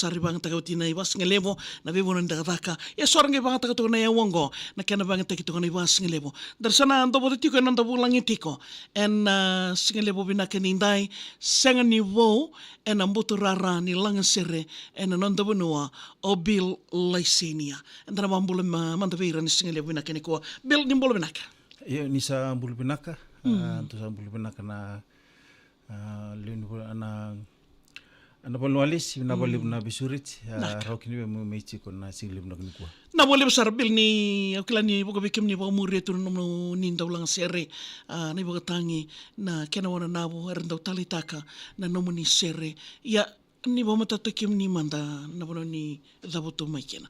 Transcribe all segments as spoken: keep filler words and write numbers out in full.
sa ri vagataka oti na ivasigalevu, na veivanua ni cakacaka. Ia so ra qai vagataka toka na iyau oqo, na kena vagataki toka na ivasigalevu. Da ra sa na dovota tiko ena noda vulagi tiko ena sigalevu vinaka ni dai, sega ni vou ena buturara ni lagasere ena noda vanua, o Bill Laisenia. Eda na vabula ma-, mada vei ira na sigalevu vinaka nikua. Bill, ni bula vinaka. Io, ni sa bula vinaka. Mm. Ah, tu sa bula vinaka na, ah, lewe ni vula, na, na vanua lesi, na valevu na veisureti. Ah, rau kina vei me, me tiko na sigalevu vinaka nikua. Na valevu sara, Bill, ni au kila ni vaka vei kemuni vakamuria tu na nomuni dau lagasere, ah, na ivakatagi, na kena wananavu era dau taleitaka na nomuni sere. Ia, ni vakamatata kemuni mada na vanua ni cavutu mai kina.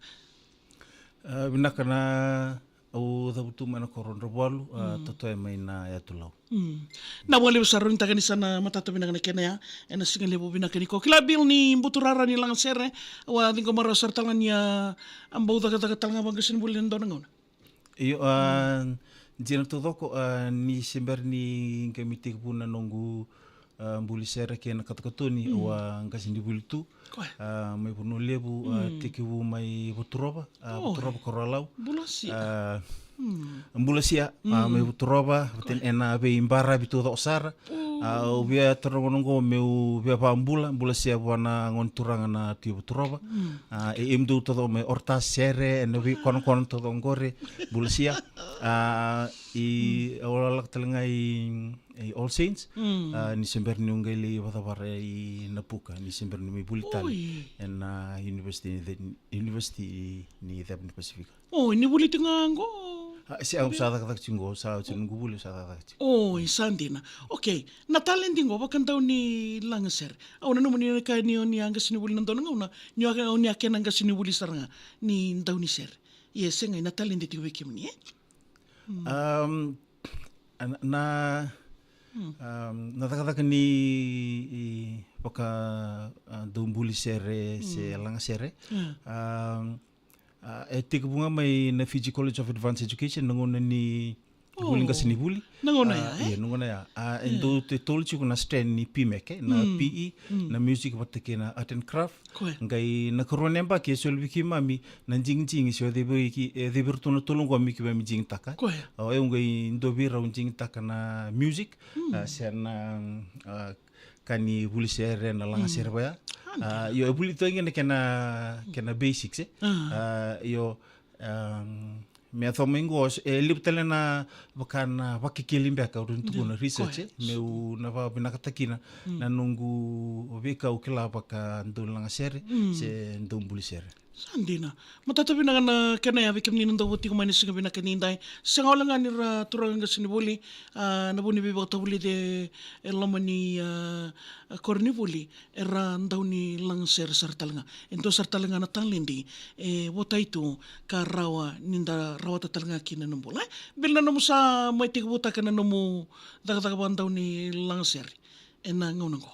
Ah, vinaka, na au cavutu mai na koro Dravualu, ah, totoya mai na yatu Lau. Mm. Na valevu sara, ni taka ni sa na matata vinaka na kena ya ena sigalevu vinaka nikua. Kila, Bill, ni buturara ni lagasere, au a ciqoma rawa sara tale ga ni a, a bau cakacaka tale ga vaqasenivuli ena dua na gauna. Io, ah, dina taucoko, ah, ni se bera ni qai mai tekivu na noqu, ah, buli sere kei na katokatoni, au a qasenivuli tu. Koya. Ah, mai Vanua Levu, ah, tekivu mai Vaturova, ah, Vaturova, Koroalau. Bula sia. Ah, bula sia, ah, mai Vaturova, ena veibaravi taucoko sara. Ah, au via taroga na oqo meu via vakabula, bula sia vua na gone turaga na Tui Vaturova. Ah, e, e mudou taucoko mai Orta, Sere, ena veikonakona taucoko qori, bula sia. Ah, i, au lalaka tale ga i, i All Saints. Ah, ni se bera niu qai lai vakacavara i Napuka, ni se bera niu mai vuli tale ena university, university ni Ceva ni Pasifika. O, ni vuli tiko ga qo? Ah, se au sa cakacaka tiko qo, sa oti noqu vuli, au sa cakacaka tiko. O, i sa dina. Okay, na taledi qo, vakadau ni lagasere. Au nanuma ni na kaya ni o ni a qasenivuli na dua na gauna, ni o a, o ni a kena qasenivuli sara ga ni dau ni sere. Ia, sega, na taledi tiko vei kemuni, e? Um, na, na, um, na cakacaka ni, i, vaka, ah, dau buli sere, se lagasere. Um, Ah, e tekivu ga mai na Fiji College of Advanced Education, na gauna ni vuli qasenivuli. Na gauna ya, e? Ia, na gauna ya. Ah, e dau totolo tiko na strand ni P MEC, na P E, na music vata kei na art and craft. Koya. Qai na ikarua ni yabaki e soli vei keimami na digidigi, se o cei vei ki, e cei vei iratou na tolu qo me keimami digitaka. Koya. Ah, o yau qai dua vei ira au digitaka na music, ah, se na, ah, ka ni vuli sere, na lagasere vaya. Ah, io, e vuli toka ga na kena, kena basics, e. Ah, io, um, me yaco mai qo, e levu tale na vaka na vakekeli beka au tukuna, research, e. Meu na vakavinakataka kina na noqu veika au kila vaka dau lagasere, se dau buli sere. Sa dina. Matata vinaka na kena ya vei kemuni na dau votiko mai na siga vinaka ni dai. Sega wale ga ni ra turaga qasenivuli, ah, na vu ni veivakatavulici e loma ni, ah, koronivuli, era dau ni lagasere sara tale ga. E dua sara tale ga na taledi e votai tu ka rawa ni da rawata tale ga kina na bula. E, Bill, na nomu sa mai tekivutaka na nomu cakacaka vakadau ni lagasere ena gauna qo?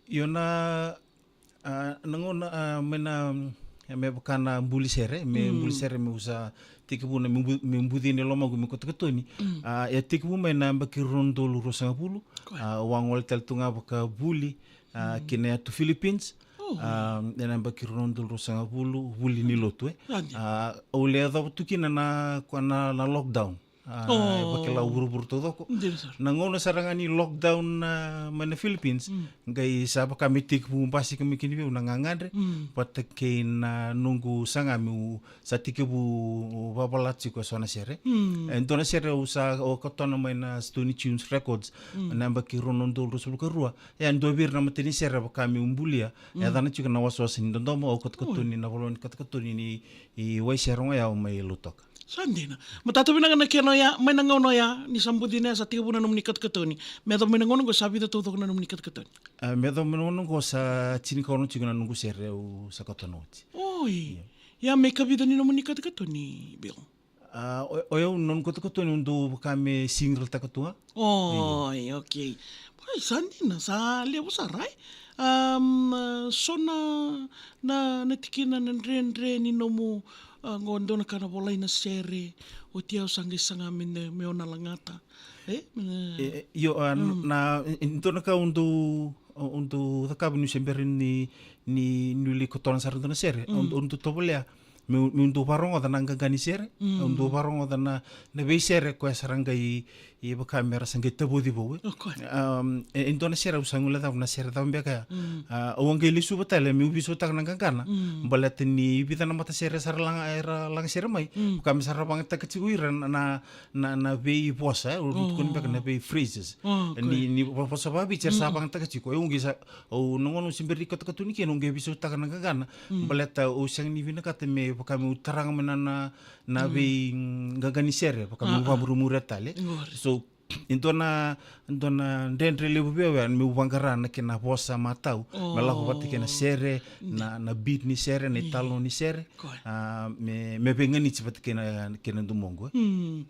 Io, na Ah, na gauna, ah, mai na, mm, me vaka na buli sere, me buli sere, meu sa tekivu na, meu bu-, meu bucina e lomaqu meu katokatoni. Ah, e tekivu mai na yabaki rua na udolu ruasagavulu. Koya. Ah, au a gole tale tu ga vakavuli, ah, ki na yatu Philippines. Ah, ena yabaki rua na udolu ruasagavulu, vuli ni lotu, e. Ah, au lai yacova tu kina na, na, na lockdown. Ah, e vakila vuravura taucoko. Dina sara. Na gauna sara ga ni lockdown, ah, mai na Philippines, qai sa vaka me tekivu basika mai kina vei au na gagadre, vata kei na noqu saga meu sa tekivu vavala tiko eso na sere. E dua na sere au sa, au katona mai na Stony Tunes Records, na yabaki rua na udolu ruasagavulu ka rua. E a dua vei ira na matanisere vaka meu bulia, e yacana tiko Na Wasawasa ni Dodomo, au katokatoni na vanua ni katokatoni ni, i Waiseroga, yau mai Lautoka. Sa dina. Matata vinaka na kena oya, mai na gauna oya, ni sa bucina ya, sa tekivu na nomuni katokatoni. Me yacova mai na gauna oqo sa vica taucoko na nomuni katokatoni? Ah, me yacova mai na gauna oqo sa tinikaono tiko na noqu sere au sa katona oti. Oi. Ia. Ia me ikavica ni nomuni katokatoni, Bill? Ah, o, o yau na noqu katokatoni au dau vaka me single taka tu ga. Oi, okay. Oi, sa dina, sa levu sara, e? Um, ah, so na, na, na tikina na dredre ni nomu, ah, qo dua na ka na volai na sere, oti au sa qai saga me, me o na lagata. E? E, e, io, ah, na, e, e, dua na ka au dau, au dau cakava niu se bera ni, ni, niu lai kotona sara dua na sere. Au, au dau tovolea meu, meu dau varogoca na qaqa ni sere. Au dau varogoca na, na veisere koya sa ra qai, e vaka me ra sa qai tavoci vou, e. Okay. Um, e, e dua na sere au sa guilecava na sere cava beka ya. A, au a qai lesuva tale meu veisautaka na qaqana. Baleta ni vica na matasere sa ra laga, era laga sere mai. Vaka me sa ra vagataka tiko ira na, na, na, na veivosa, e, au tukuna beka na vei phrases. Okay. Ni, ni vo-, vosa vaviti era sa vagataka tiko. E, au qai sa, au na gauna au se bera ni katokatoni kina, au qai veisautaka na qaqana. Baleta au sega ni vinakata me vaka meu taraga mai na, na, na vei, mm, qaqa ni sere, vaka meu vamurimuri tale. Qori. So, e dua na, dua na dredre levu vei au ya meu vaqara na kena vosa matau. Me lako vata kei na sere, na, na beat ni sere, na italanoa ni sere. Qori. A, me, me veiganiti vata kei na, kei na domoqu, e.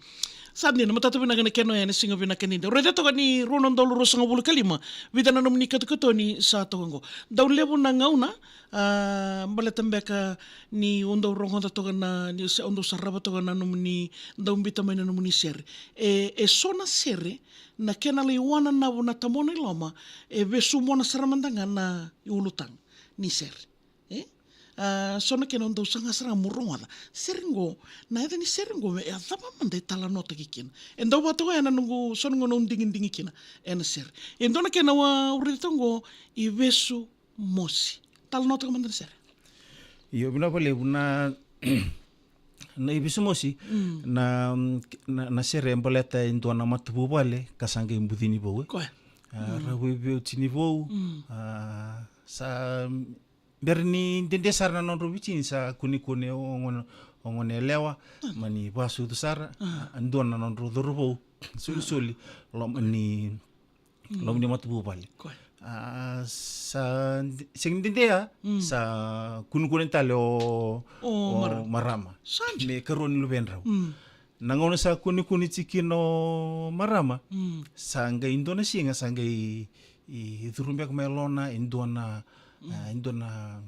Sa dina, matata vinaka na kena oya ena siga vinaka nida. Raica toka ni rua na udolu ruasagavulu ka lima, vica na nomuni katokatoni sa toka qo. Dau levu na gauna, a, baleta beka ni o dau rogoca toka na, ni se, o dau sarava toka na nomuni dau biuta mai na nomuni sere. E, e so na sere, na kena lai wananavu na tamona i loma, e vesu mona sara mada ga na ulutaga ni sere. E? A, so na kena o dau saga sara ga mo rogoca. Sere qo, na yaca ni sere qo, e a cava mada e talanoataki kina. E dau vata toka ya na noqu, so na gauna au digidigi kina, ena sere. E dua na kena au a raica toka qo, i vesu mosi. Talanoataka mada na sere. Io, vinaka vakalevu na, na i vesu mosi, na, na, na sere e baleta e dua na matavuvale, ka sa qai bucini vou, e. Koya. A, ra veivueti ni vou, a, sa bera ni dede sara na nodrau veitini sa kunekune o gone, o gone yalewa, mani vasucu sara, a, dua na nodrau cauravou, solisoli, loma ni, loma ni matavuvale. Koya. A, sa de-, sega ni dede ya, sa kunekune tale o, o marama. Sa dina. Me karua ni luvedrau. Na gauna sa kunekune tiko kina o marama, sa qai dua na siga, sa qai, i, curu beka mai lona, e dua na, a, e dua na,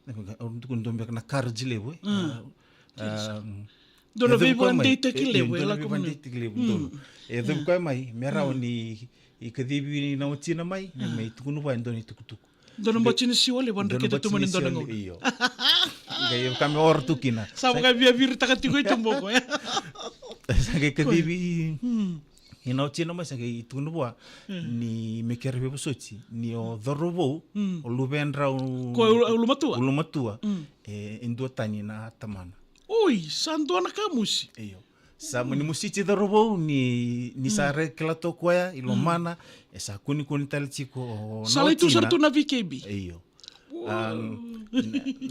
na, au tukuna dua beka na courage levu, e. A, dua na veivakadeitaki levu, e, dua na veivakadeitaki levu, donu. E cuvi koya mai, me rawa ni, i kacivi na watina mai, me, me tukuna vua e dua na itukutuku. Dua na batina siwa levu, dua na batina siwa levu, dua na gauna. Io. Qai vaka me ora tu kina. Sa vaka via viritaka tiko i tuboko, e. Sa qai kacivi i na watina mai, sa qai tukuna vua ni me kere veivosoti, ni o cauravou, o luvedrau, ko ulumatua. Ulumatua. E, e duatani na tamana. Oi, sa dua na ka mosi. Io. Sa mani mositi cauravou ni, ni sa ra kila toka o koya i lomana, e sa kunekune tale tiko o na watina. Sa lai tu sara tu na V K B. Io. A,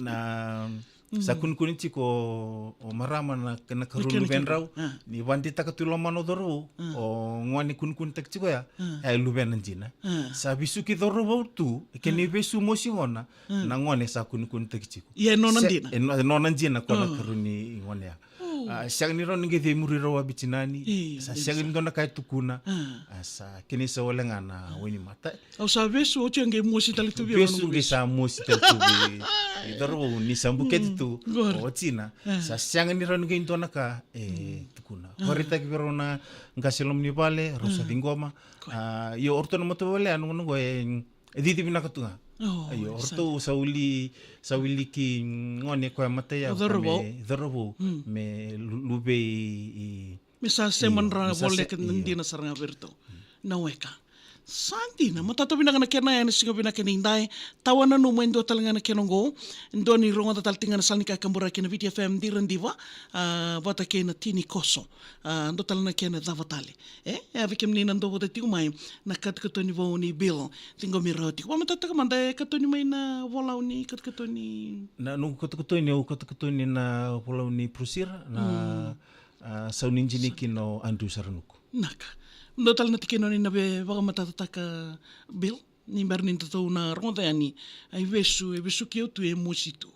na, na, sa kunekune tiko o, o marama na, na karua ni luvedrau, ni vakadeitaka tu i lomana o cauravou, o gone kunekunetaki tiko ya, e luvena dina. Sa vesuki cauravou tu, e kena ivesu mosi gona, na gone sa kunekunetaki tiko. Ia e nona dina. E no-, e nona dina ko na karua ni gone ya. A, sega ni rawa ni qai cei muri rau a vitinani. Sa sega ni dua na ka e tukuna. A, sa kena isau wale ga na wainimata. Au sa vesu, oti au qai mosi tale tu vei au. Vesu qai sa mosi tale tu vei cauravou ni sa bukete tu o watina. Sa sega ni rawa ni qai dua na ka e tukuna. Vakaraitaki vei rau na qase loma ni vale, rau sa ciqoma. A, io, o ratou na matavuvale, a, noqu, noqu, e, e cici vinaka tu ga. Io, o ratou sa wili, sa wili ki, mm, gone koya matai ya, o cauravou. Me cauravou, me lu-, luvei i, me sa sema na voleka dina sara ga vei ratou. Na weka. Sa dina, matata vinaka na kena ena siga vinaka ni dai. Tawa nanuma e dua tale ga na kena oqo. Dua ni rogoca tale tiko ga na sala ni kakaburaki na Viti F M Dira Diva, a, vata kei na Tini Koso. A, dua tale na kena cava tale. E, e a vei kemuni na dau vata tiko mai na katokatoni vou ni Bill. Ciqomi rawa tiko. Vakamatataka mada, e katoni mai na volau ni katokatoni. Na noqu katokatoni, au katokatoni na volau ni Prusira, na, a, sau ni jini kina o Andrew Saranuku. Naka. Dua tale na tikina ni na vei vakamatatataka Bill. Ni bera ni datou na rogoca yani. A ivesu, e vesuki au tu, e mosi tu.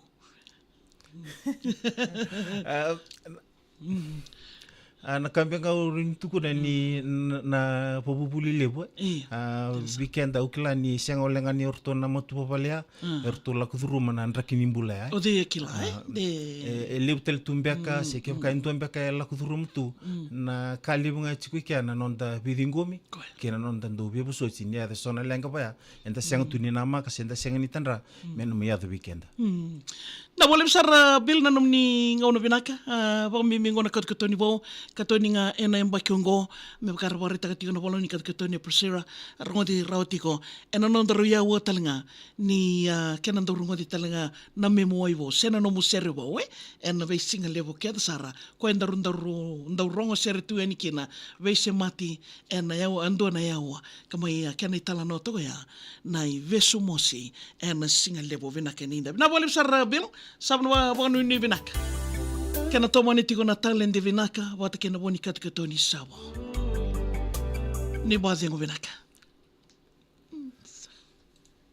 A, Mm. A, na ka beka au rawa ni tukuna ni na, na vavuvuli levu, e. Io. A, vei keda au kila ni sega wale ga ni o ratou na matavuvale ya, e ratou lako curuma na draki ni bula ya, e. O cei e kila, e? A, de. E, e levu tale tu beka, se kevaka e dua beka e lako curuma tu. Na ka levu ga e tiko i kea na noda veiciqomi, kei na noda dau veivosoti ni yaco eso na leqa vaya. Eda sega tu ni namaka, se da sega ni tadra, me na mai yaco vei keda. Na vua levu sara, Bill, na nomuni gauna vinaka, a, vakabibi qo na katokatoni vou, katoni ga ena yabaki oqo, me vaka era vakaraitaka tiko na vola ni katokatoni e Priscilla, rogoci rawa tiko, ena nodaru yaua tale ga, ni, a, kena dau rogoci tale ga, na memu wai vou, se na nomu sere vou, e, ena veisiga levu kece sara, ko e daru, daru, dau rogo sere tu yani kina, veisemati, ena yaua, a dua na yaua, ka mai a kena italanoa toka ya, na ivesu mosi, ena siga levu vinaka ni da. Vinaka vakalevu sara Bill, sa vanua vakanuinui vinaka. Kena tomani tiko na taledi vinaka, vata kei na vua ni katokatoni Savo. Ni bacegu vinaka.